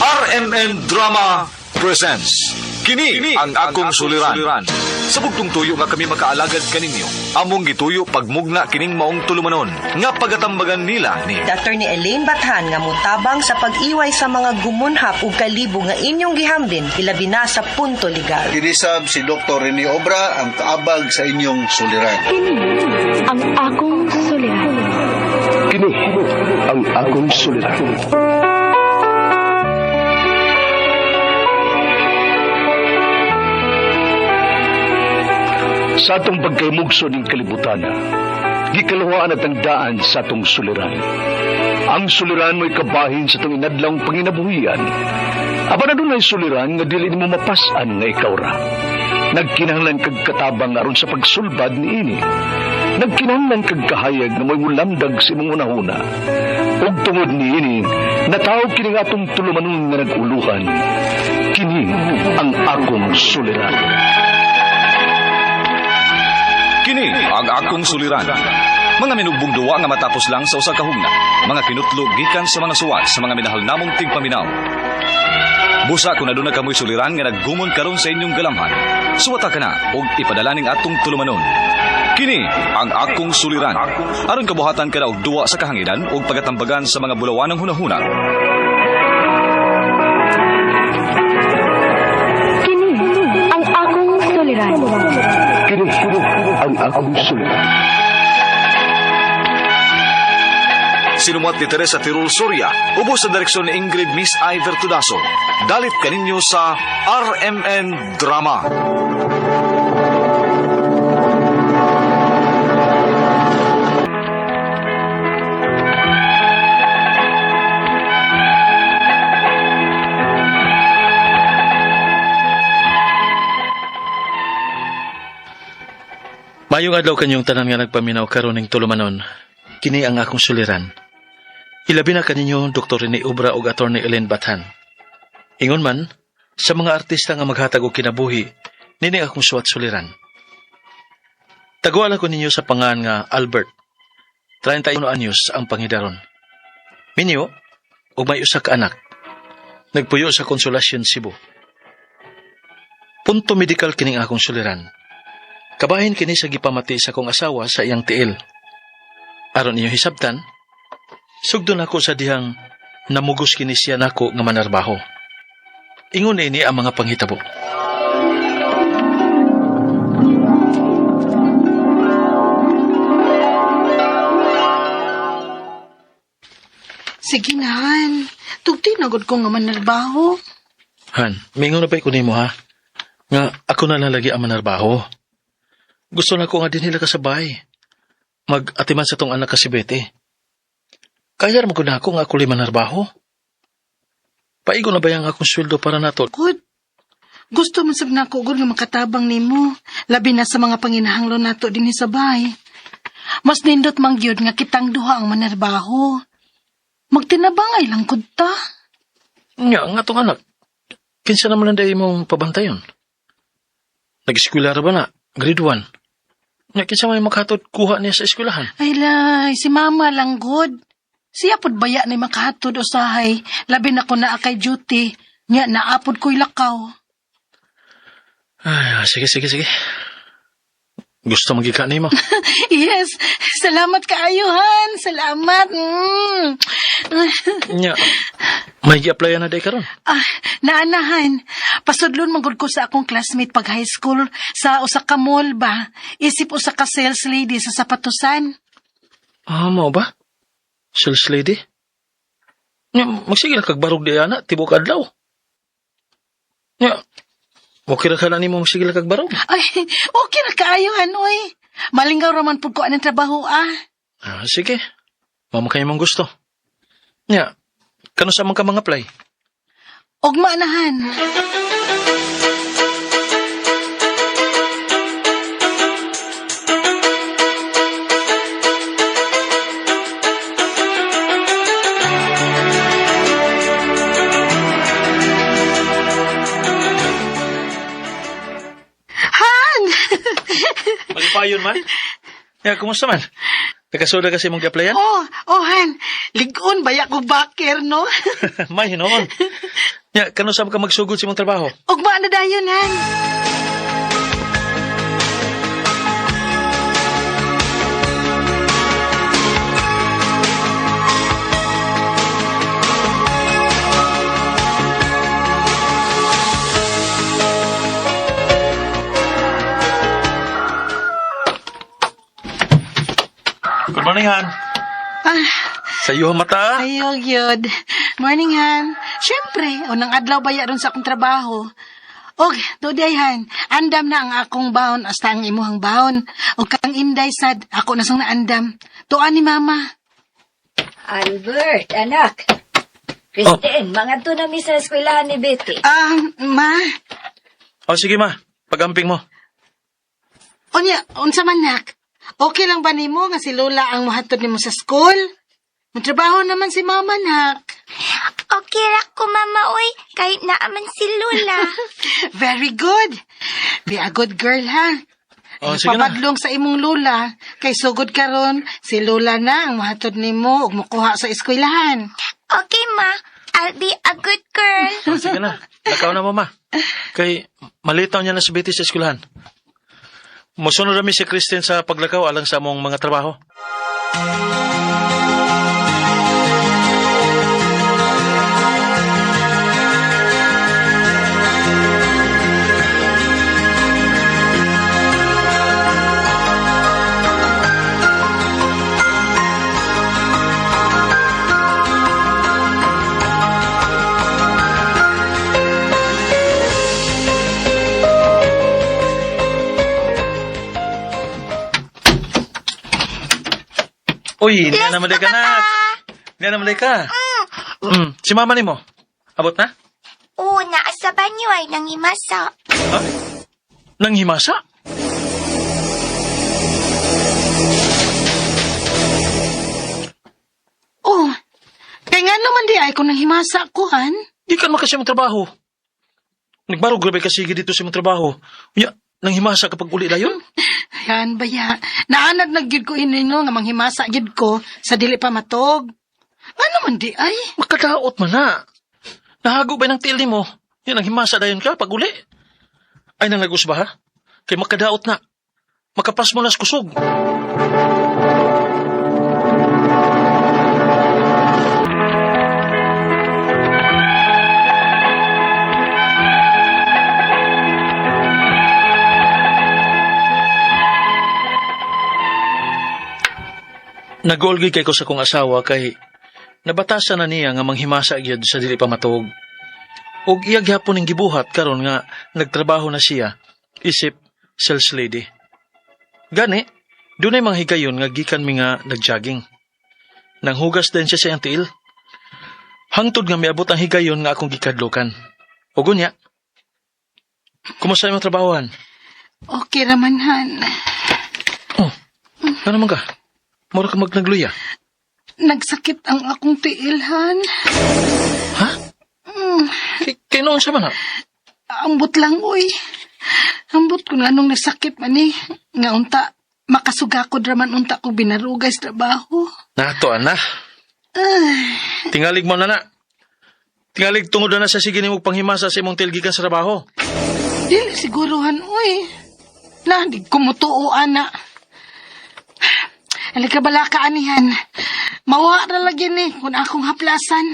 RMN Drama presents Kini ang akong suliran. Sa bugtong tuyo nga kami makaalagad kaninyo, among gituyo pagmugna kining maong tulumanon nga pagatambagan nila ni Attorney Elaine Bathan nga mutabang sa pag-iway sa mga gumunhap ug kalibo nga inyong gihambin ilabi na sa punto legal. Kinisab si Dr. Rene Obra ang kaabag sa inyong suliran. Kini ang akong suliran. Kini ang akong suliran. Sa atong pagkaymugso ning kalibutan, gikaluhaan at ang daan sa atong suliran. Ang suliran mo'y kabahin sa atong inadlawng panginabuhian. Apan adunay suliran nga dili nimo mapas-an nga ikaw ra. Nagkinahanglan kag katabang aron sa pagsulbad niini. Nagkinahanglan kag kahayag nga mo'y mulamdag sa imong hunahuna. Ug tungod niini, nataw kini nga atong tulumanon nga nag-uluhan. Kini ang akong suliran. Kini ang akong suliran. Mga minugbong duwa nga matapos lang sa usa ka hugna. Mga kinutlo gikan sa mga suwat sa mga minahal namong tigpaminaw. Busa kung aduna kamoy suliran nga naggumon karon sa inyong galamhan. Suwata ka na og ipadala ning atong tulumanon. Kini ang akong suliran. Aron kabuhatan ka na og duwa sa kahanginan ug pagatambagan sa mga bulawanang hunahuna. Kini ang akong suliran. Kini ang akong suliran. Sinumuat ni Teresa Tirul Soria, ubos sa direksyon ni Ingrid Miss Iver Tudaso. Dalit kaninyo sa RMN Drama. Mayong adlaw kanyong tanan nga nagpaminaw karon ning tulumanon. Kini ang akong suliran. Ilabi na kaninyo Dr. Rene Obra ug Attorney Ellen Bathan. Ingon man, sa mga artista nga maghatag og kinabuhi, nini akong suwat suliran. Taguala ko ninyo sa pangan nga Albert. 31 anyos ang pangidaron. Minyo, ug may usa ka anak. Nagpuyo sa Consolacion, Cebu. Punto medical kining akong suliran. Kabahin kini sa gipamati sa kong asawa sa iyang tiil. Aron inyong hisabtan, sugdon ako sa dihang namugos kini siya nako nga manarbaho. Ingon ini ang mga panghitabo. Sige na, Han. Tugti na gud ko nga manarbaho. Han, mingon na ba'y ko nimo ha? Nga ako na lang lagi ang manarbaho. Gusto na ko nga din nila kasabay. Mag-atiman sa tong anak ka si Betty. Kaya ra man gud na ako nga ako lima manarbaho. Paigo na ba yung akong sweldo para nato? Good. Gusto man sab nako gud nga makatabang nimo, labi na sa mga panginahanglan nato dinhi sa bahay. Mas nindot man gyud nga kitang duha ang manarbaho. Magtinabangay lang gud ta. Nga, nga tong anak. Kinsa naman ang dahil mong pabantayon? Nag-eskwela ra ba na? Grade 1. Nga, kinsa may makahatod kuha niya sa eskwelahan? Ay lay, si mama lang gud. Siya pud baya ni makahatod usahay, labi na ko naa kay duty. Nya naapod ko'y lakaw. Ay, sige, sige, sige. Gusto magika nimo. Yes, salamat kaayo Han. Salamat. Nya, may gi-applyan na day karon. Ah, naanahan. Pasudlon man gud ko sa akong classmate pag high school sa usa ka mall ba. Isip usa ka sales lady sa sapatusan. Ah, mao ba? Sales lady? Nya, magsige lang kag barog di ana, tibok adlaw. Nya, okay ra ka na nimo magsige lang kag barog. Ay, okay ra kaayo Han oy. Malingaw ra man pud ko anang trabaho ah. Ah, sige. Mao man kayo mong gusto. Nya, kano sa man ka mga apply? Ugma na Han. Han! Malipayon man. Ya, kumusta man? Nakasoda kasi mong gi-applyan? Oh, oh Han. Ligon baya ko baker no. May hinoon. Nya, kano sab ka magsugod sa imong trabaho? Ugma na dayon, Han. Good morning, Han. Ah, Sa iyo mata. Ayaw, yun. Morning, Han. Siyempre, unang adlaw baya ron sa akong trabaho. Og, tuday, Han. Andam na ang akong baon hasta ang imuhang baon. Og kang inday sad, ako na sang naandam. Tuan ni Mama. Albert, anak. Christine, mga to na mi sa eskwelahan ni Betty. Ah, ma. O sige ma, pagamping mo. Unya, unsa man nak? Okay lang ba nimo nga si Lola ang mohatod nimo sa school? Matrabaho naman si Mama, nak. Okay ra ko, mama, oy. Kahit naaman si Lola. Very good. Be a good girl, ha? O sige na. Papadlong sa imong lola, kay sugod karon si lola na ang mohatod nimo ug mokuha sa eskwelahan. Okay, ma. I'll be a good girl. O sige na. Lakaw na mama. Kay malitaw niya na si Betty sa eskwelahan. Mosunod rami si Christine sa paglakaw alang sa among mga trabaho. Uy, niya naman ka na. Niya naman ka. Si mama ni mo. Abot na? Oo, naa sa banyo ay nangimasa. Ha? Nanghimasa? Oh, kay nga naman di ay kung nanghimasa ko, han. Di ka naman kasi mong trabaho. Nagbarog grabe kasi dito sa mong trabaho. Unya, nanghimasa kapag uli dayon? Yan baya. Naanad na gyud ko inino nga manghimasa gyud ko sa dili pa matog. Ano man di ay? Makadaot man na. Nahago ba ng tiil mo? Yan, nanghimasa dayon ka pag uli. Ay, nanglagus ba ha? Kay makadaot na. Makapas mo na sa kusog. Nagulgay kay ko sa kong asawa kay nabatasan na niya nga manghimasa gyud sa dili pa matuog. Og iya gyapon ning gibuhat karon nga nagtrabaho na siya isip sales lady. Gani, dunay mga higayon nga gikan mi nga nagjogging. Nanghugas din siya sa iyang tiil. Hangtod nga miabot ang higayon nga akong gikadlukan. Og unya, kumusta imong trabahoan? Okay raman, han. Oh, ano man ka? Mura ka magnagluya. Nagsakit ang akong tiil, han. Ha? Kay noon siya man ha? Ambot lang, uy. Ambot kung anong nasakit man eh. Nga unta, makasugakod raman unta ko binarugay sa trabaho. Nato, ana. Tingalig mo na na. Tingalig tungod na na sa sige nimong panghimasa sa imong tilgikan sa trabaho. Dili siguruhan, uy. Na, di ko mutuo, ana. Halika bala ka, anihan. Mawa ra lagi ni kung akong haplasan.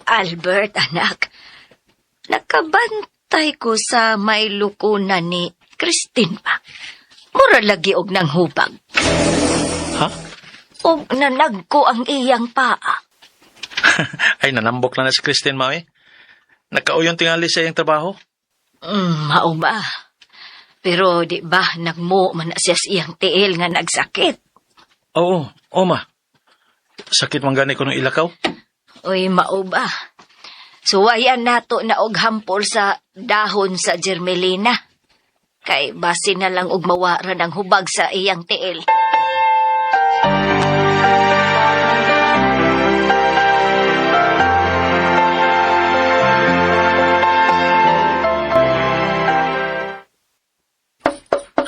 Albert, anak. Nakabantay ko sa may lukunan ni Christine pa. Mura lagi og nang hubag. Ha? Og nanagko ang iyang paa. Ay, nanambok na na si Christine, mami. Nakauyon tingali sa iyang trabaho. Mao ba? Pero di ba nagmo man na siya sa iyang tiil nga nagsakit? Oo, oo ma. Sakit man gani ko nung ilakaw. Uy, mao ba? Suwayan nato na og hampol sa dahon sa Jermelina. Kay base na lang og mawaran ang hubag sa iyang tiil.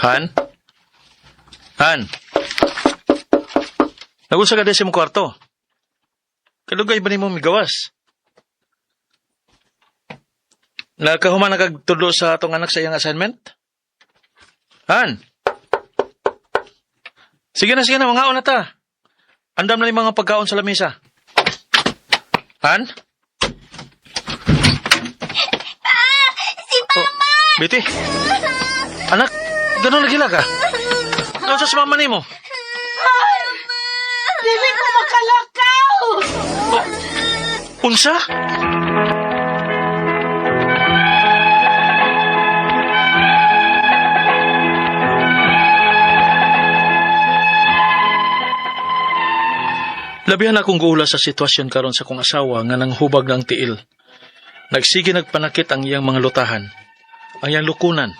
Han? Han? Nagunsa ka sa imong kwarto? Kadugay ba nimo migawas? Nakahuman na kag tudlo sa atong anak sa iyang assignment? Han? Sige na, mga na ta. Andam na ni mga pagkaon sa lamesa. Han? Si Mama! Oh, Betty? Anak, ganun lagi ka? Ano sa mama nimo? Dili ko makalakaw! Oh, unsa? Labihan akong guula sa sitwasyon karon sa kong asawa nga nanghubag ng tiil. Nagsige nagpanakit ang iyang mga lutahan, ang iyang lukunan,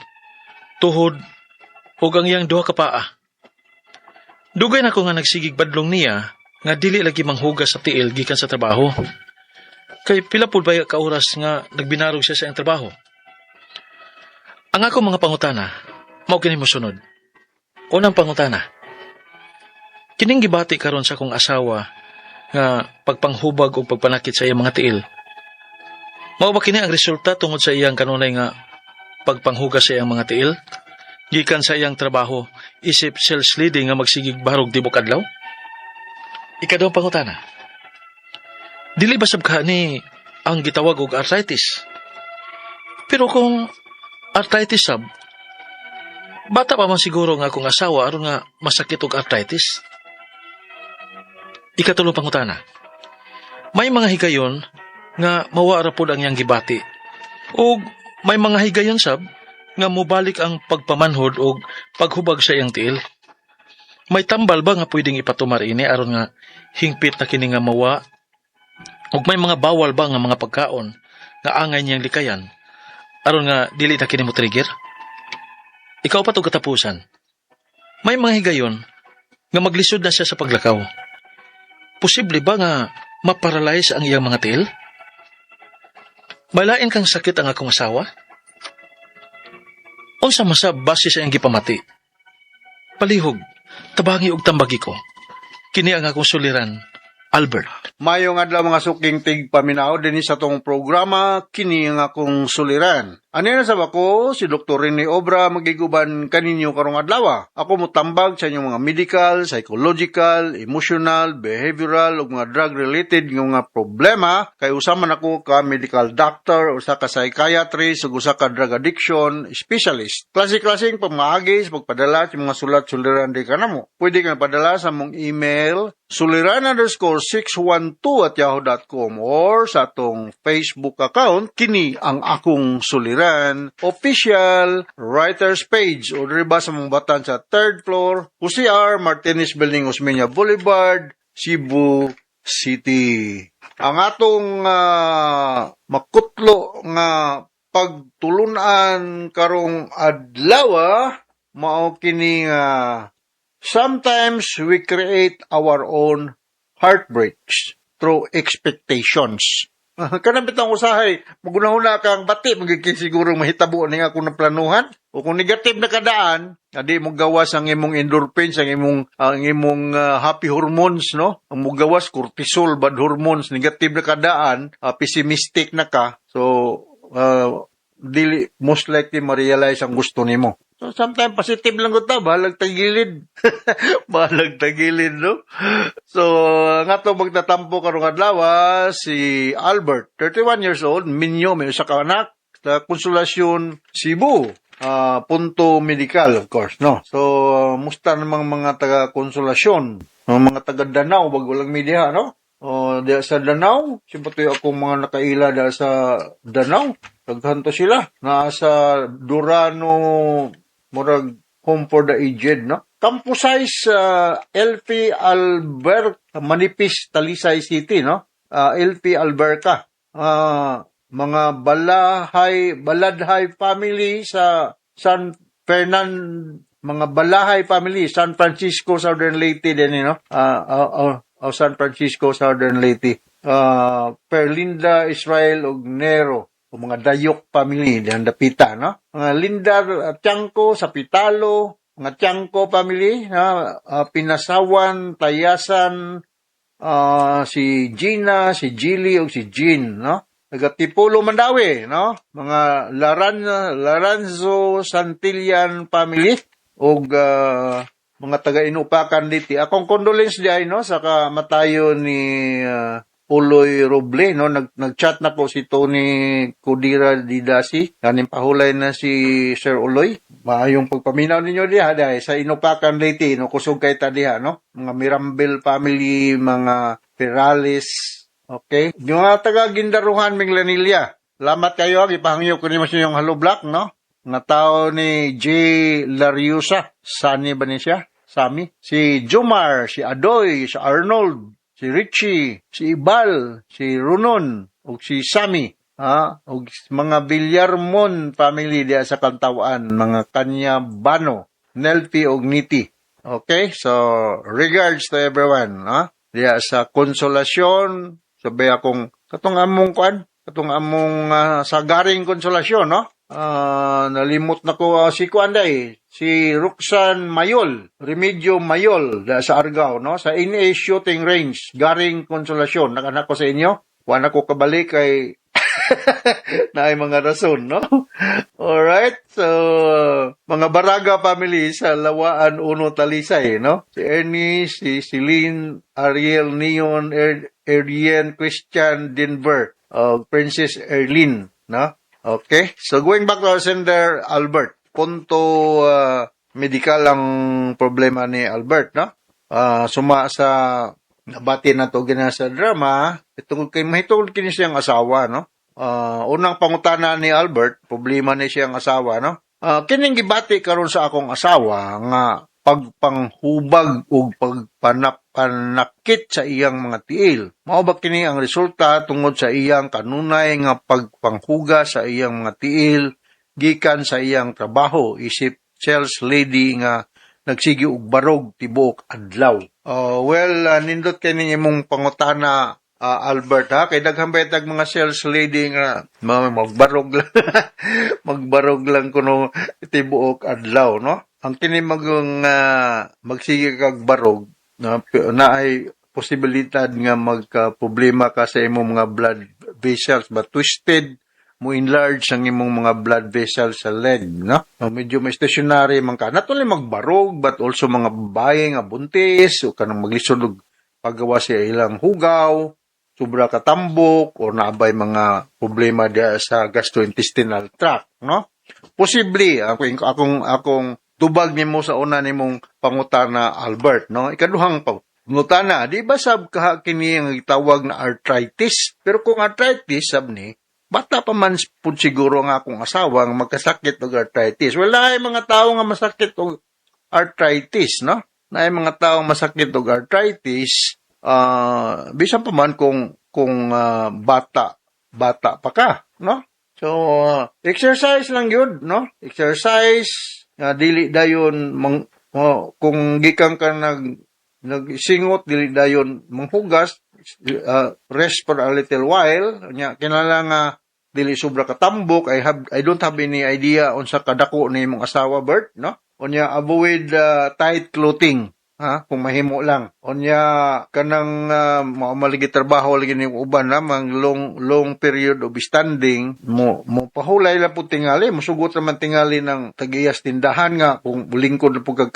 tuhod, ug ang iyang duha ka paa. Dugay na ko nga nagsigig badlong niya nga dili lagi manghugas sa tiil gikan sa trabaho. Kay pila pud ba ka oras nga nagbinarog siya sa iyang trabaho. Ang ako mga pangutana, mao kini mosunod. Unang pangutana. Kining gibati karon sa akong asawa nga pagpanghubag o pagpanakit sa iyang mga tiil. Mao ba kini ang resulta tungod sa iyang kanunay nga pagpanghugas sa iyang mga tiil? Gikan sa iyang trabaho, isip sales lady nga magsigig barog tibok adlaw? Ikaduhang pangutana. Dili ba sab ka ni ang gitawag og arthritis? Pero kung arthritis sab, bata pa man siguro nga akong asawa aron nga masakit og arthritis. Ikatulong pangutana. May mga higayon nga mawara pod ang iyang gibati. Og may mga higayon sab nga mobalik ang pagpamanhod og paghubag sa iyang tiil. May tambal ba nga pwedeng ipatumar ini aron nga hingpit na kini nga mawa? Og may mga bawal ba nga mga pagkaon nga angay niyang likayan aron nga dili na kini mo trigger? Ikaw pa to katapusan. May mga higayon nga maglisod na siya sa paglakaw. Posible ba nga maparalyze ang iyang mga tiil? May lain kang sakit ang akong asawa? Unsa man sa base sa iyang gipamati? Palihog, tabangi og tambagi ko. Kini ang akong suliran, Albert. Mayong adlaw mga suking tigpaminaw dinhi sa tong programa kini ang akong suliran. Ani na sab ako si Dr. Rene Obra magiguban kaninyo karong adlaw. Ako motambag sa inyong mga medical, psychological, emotional, behavioral ug mga drug related nga mga problema kay usa man ako ka medical doctor, usa ka psychiatrist ug usa ka drug addiction specialist. Klase-klaseng pamaagi sa pagpadala sa mga sulat suliran di kanamo. Pwede kang padala sa mong email suliran_612@yahoo.com or sa atong Facebook account kini ang akong suliran official writers page o diri ba sa mong batan sa third floor, Jose R. Martinez Building, Osmeña Boulevard, Cebu City. Ang atong makutlo nga pagtulunan karong adlaw mao kini nga sometimes we create our own heartbreaks through expectations. Kanang bitang usahay, magunahuna kang bati, magiging siguro mahitabo ni nga kung naplanuhan. O kung negative na kadaan, adi mo gawas ang imong endorphins, ang imong happy hormones, no? Ang mo gawas cortisol, bad hormones, negative na kadaan, pessimistic na ka. So, dili most likely ma-realize ang gusto nimo. So sometimes positive lang ko ta, bahalag tagilid. Bahalag tagilid, no? So, nga to magtatampo karong adlaw si Albert, 31 years old, minyo, may usa ka anak sa Konsolasyon, Cebu. Punto medical, of course, no? So, musta namang mga taga Konsolasyon, ang mga taga Danao, wag walang media, no? O, diya sa Danao, siyempre akong mga nakaila diya sa Danao. Daghan to sila. Nasa Durano, murag Home for the Aged, no? Campus size, LP Albert, Manipis, Talisay City, no? LP Alberca. Mga Baladhay family sa San Fernan, mga Balahay family, San Francisco, Southern Leyte din, no? San Francisco, Southern Leyte. Perlinda, Israel, ug Nero. o mga Dayok family diyang dapita, no? Mga Linda Tiangco sa Pitalo, mga Tiangco family, no? Pinasawan, Tayasan, si Gina, si Gilly o si Jean, no? Taga Tipulo, Mandaue, no? Mga Laranzo Santillan family og mga taga Inupakan diti. Akong condolence diay, no, sa kamatayon ni Uloy Roble, no? Nag-chat na ko si Tony Kudira Didasi. Kaning pahulay na si Sir Uloy. Maayong pagpaminaw ninyo diha dahil sa Inupakan Leyte, no? Kusog kay ta diha, no? Mga Mirambel family, mga Perales, okay? Yung mga taga Gindaruhan, Minglanilla. Salamat kayo, ha. Gipahangyo ko nimo sa inyong hollow block, no? Nga tao ni J. Lariusa. Sani ba ni siya? Sami. Si Jumar, si Adoy, si Arnold, si Richie, si Ibal, si Runon, ug si Sami. Ha? Ug mga Villarmon family diya sa Kantawaan, mga Kanya Bano, Nelpi ug Niti. Okay? So, regards to everyone. Ha? Diya sa Konsolasyon, sabi akong katong among kuan, katong among sa Garing Konsolasyon, no? Nalimot na ko si kuan day, si Roxanne Mayol, Remigio Mayol da sa Argao, no? Sa NA Shooting Range, Garing Konsolasyon. Nakanak ko sa inyo. Wa na ko kabalik kay naay mga rason, no? Alright. So, mga Baraga family sa Lawaan Uno Talisay, no? Si Ernie, si Celine, Ariel Neon, Arian Christian Denver, Princess Erlene, no? Okay. So, going back to our sender, Albert. Punto medical ang problema ni Albert, no? Suma sa nabati na to gina sa drama, itungkol kay mahitungod kini siyang asawa, no? Unang pangutana ni Albert, problema ni siyang asawa, no? Kining gibati karon sa akong asawa nga pagpanghubag ug pagpanakit sa iyang mga tiil. Mao ba kini ang resulta tungod sa iyang kanunay nga pagpanghugas sa iyang mga tiil gikan sa iyang trabaho isip sales lady nga nagsige og barog tibuok adlaw? Oh, well, nindot kay ning imong pangutana, Albert, ha, kay daghan ba tag mga sales lady nga magbarog lang magbarog lang kuno tibuok adlaw, no? Ang kini magang magsige kag barog na, na ay posibilidad nga magka problema ka sa imong mga blood vessels ba, twisted mo enlarge ang imong mga blood vessels sa leg, no? So, medyo may stationary man ka. Not only magbarog, but also mga babae nga buntis, o kanang maglisod og paggawa sa ilang hugaw, sobra katambok, o naabay mga problema diya sa gastrointestinal tract, no? Posible, akong tubag nimo sa una nimong pangutana, Albert, no? Ikaduhang pangutana, di ba sab kaha kini ang gitawag na arthritis? Pero kung arthritis, sab ni, bata pa man pud siguro nga akong asawa nga magkasakit og arthritis. Wala ay mga tao nga masakit og arthritis, no? Naay mga tao masakit og arthritis, bisan pa man kung bata bata pa ka, no? So, exercise lang yun, no? Exercise, nga dili dayon mang, oh, kung gikan ka nagsingot, dili dayon manghugas, rest for a little while, nya kinahanglan nga dili sobra katambok. I don't have any idea unsa kadako ni imong asawa, Bert, no? Unya avoid tight clothing, ha, kung mahimo lang. Unya kanang mao maligi trabaho lagi ni uban na mang long long period of standing, mo pahulay lang pud tingali, musugot naman tingali ng tagiyas tindahan nga kung lingkod na pud kag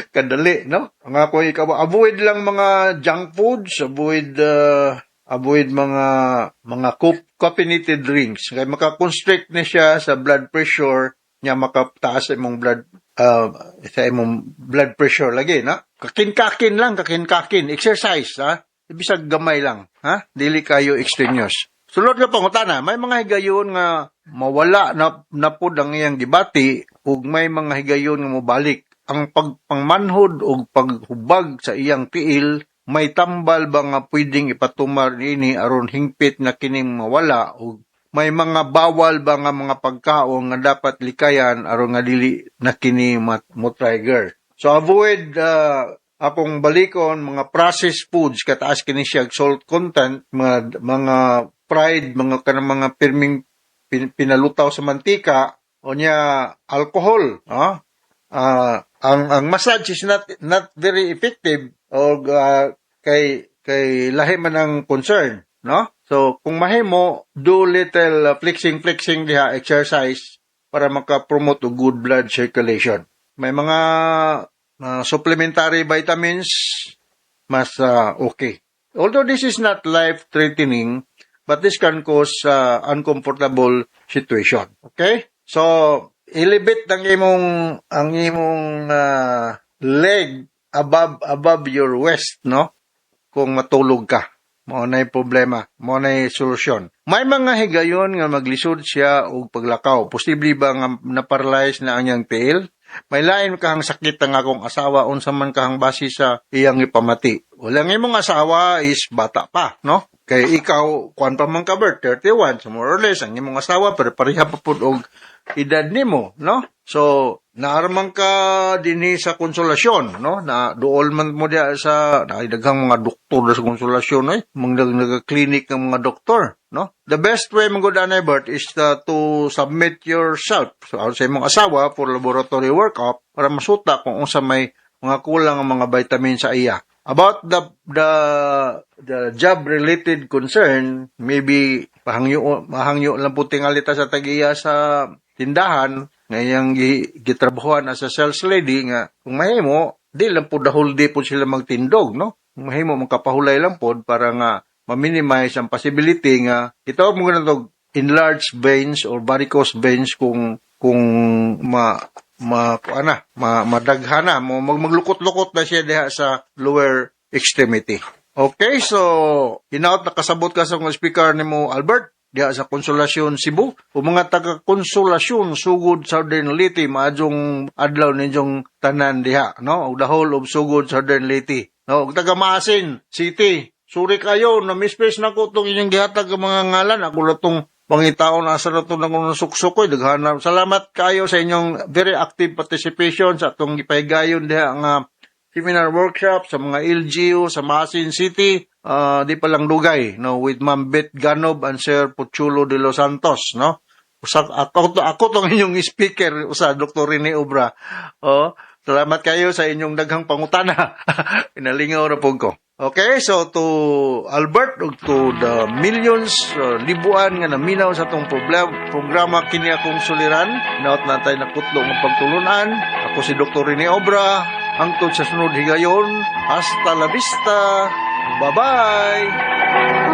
kadali, no? Ang ako ikaw, avoid lang mga junk foods, avoid mga caffeinated drinks kay maka-constrict ni siya sa blood pressure niya, makataas sa imong blood pressure lagi, na kakin-kakin lang, kakin-kakin. Exercise, ha, bisag gamay lang, ha, dili kayo extraneous. Sulod nga pangutana, may mga higayon nga mawala na na pud ang iyang gibati ug may mga higayon nga mobalik ang pagpangmanhod og paghubag sa iyang tiil. May tambal ba nga pwedeng ipatumar niini aron hingpit na kining mawala, ug may mga bawal ba nga mga pagkaon nga dapat likayan aron nga dili na kini mo trigger? So avoid, akong balikon, mga processed foods, kataas kini siya og salt content, mga mga fried, mga kanang mga pirming pinalutaw sa mantika, o niya alcohol, no? Ang massage is not very effective og kay lahi man ang concern, no? So kung mahimo, do little flexing flexing diha, exercise para maka-promote og good blood circulation. May mga supplementary vitamins, mas okay. Although this is not life threatening, but this can cause uncomfortable situation. Okay? So, elevate ang imong leg above your waist, no? Kung matulog ka. Mao na problema, mao na solusyon. May mga higayon nga maglisod siya og paglakaw. Posible ba nga na-paralyze na ang iyang tiil? May lain kahang sakit ang akong asawa, unsa man kahang base sa iyang ipamati. Wala, imong asawa is bata pa, no? Kay ikaw, kuan pa man ka, Bert, 31, so more or less, ang imong asawa, pero pareha pa pud og edad nimo, no? So, naarman ka dinhi sa Konsolasyon, no? Na duol man mo diya sa na daghang mga doktor sa Konsolasyon, eh. Mga nag-clinic ng mga doktor, no? The best way man gud anay, Bert, is to submit yourself so, sa imong asawa for laboratory workup para masuta kung unsa may mga kulang ang mga vitamin sa iya. About the job related concern, maybe pahangyo mahangyo lang po tingali ta sa tag-iya sa tindahan nga iyang gitrabahuan as a sales lady nga kung mahimo di lang po the whole day po sila magtindog, no? Kung mahimo, magkapahulay lang pod para nga ma-minimize ang possibility nga ito mo ganito enlarged veins or varicose veins kung ma ma ana ma madaghana mo maglukot-lukot na siya diha sa lower extremity. Okay, so hinaot nakasabot ka sa speaker nimo, Albert, diha sa Konsolasyon, Cebu. O mga taga Konsolasyon, Sugod, Southern Leyte, maadjong adlaw ninyong tanan diha, no? Og the whole of Sugod, Southern Leyte. No, og taga Maasin City. Sorry kayo, na misplace na ko tong inyong gihatag ang mga ngalan. Ako na tong pangitaon asa na itong nang suksukoy. Daghan salamat kayo sa inyong very active participation sa atong gipahigayon diha nga seminar workshop sa mga LGU sa Maasin City. Di pa lang dugay, no, with Ma'am Beth Ganob and Sir Puchulo de los Santos, no? Usa ako tong inyong speaker, usa Dr. Rene Obra. Oh, salamat kayo sa inyong daghang pangutana. Inalingaw ra pud ko. Okay, so to Albert ug to the millions, libuan nga naminaw sa atong programa Kini Akong Suliran, naot na tayo nakutlo ng pagtulunan. Ako si Dr. Rene Obra. Hangtod sa sunod higayon. Hasta la vista. Bye-bye.